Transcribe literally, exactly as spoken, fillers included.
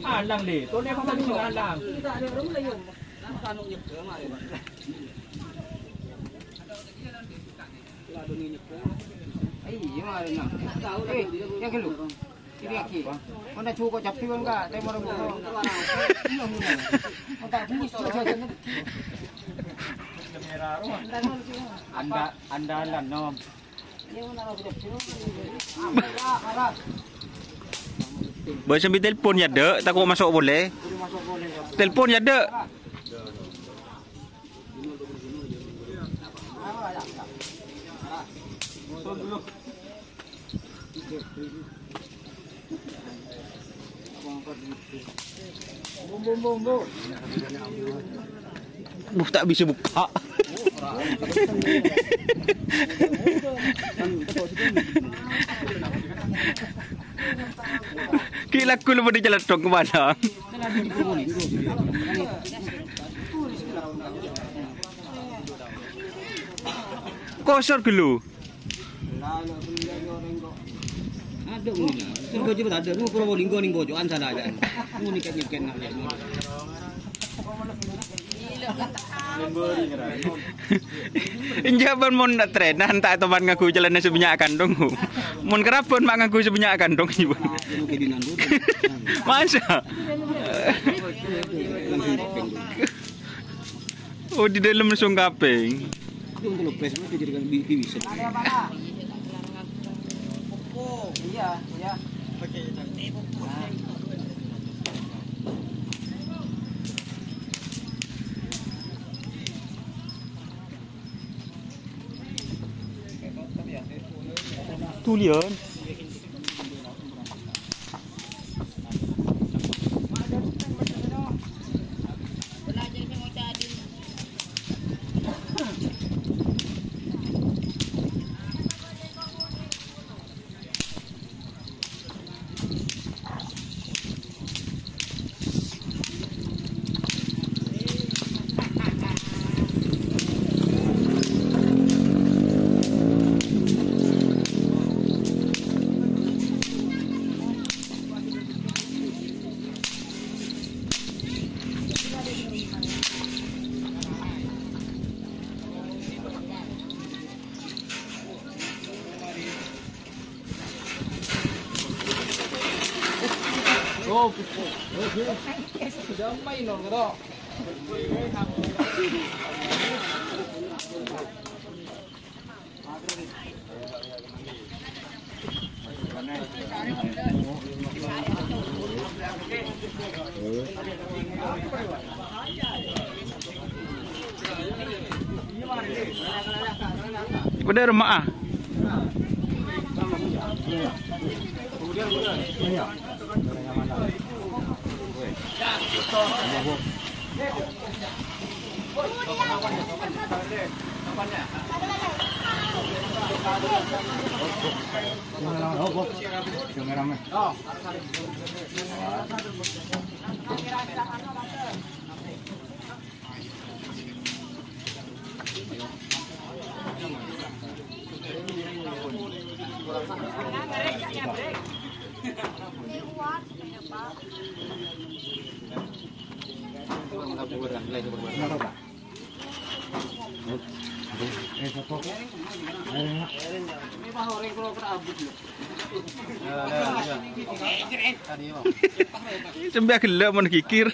Alang, Le. Tolè apa tadi sing alang? Iyâ, marèna. Eh, yâ, ghâllu. Iyâ, ghi. Mon ta' jhuko' cabbhi, mon ka', tèmor, mon. Mon ta' bungkus, jhâ-, jhâ-, jhâ-, Anda-, andalan, Nom. Bâ' sambi telpon, yâ, Dek, tako' maso' polè. Telpon, yâ, Dek. Duh, ta' bisa bukka'. Ghi' lagghu la padâ calèthok ka padang. Kosor ghâllu. Adâ' ngono. Terus baju pada adâ'. Ngono Probolinggo ning pojokan sana aja. Ngono nyeket-nyeket nak. Enjâ' bân mon trènan ta' toman ngangghuy calana sè bânnya' kandhung. Mon kerabân ma' ngangghuy sè bânnya' kandhung. Masa? Oh, di dalam langsung kapèng. Itu untuk lepres, itu jadi kan bi-, bisa. Oh, iya, iya. Tulian. Padâ remma'a. Sembah ghellâ' mon ghighir.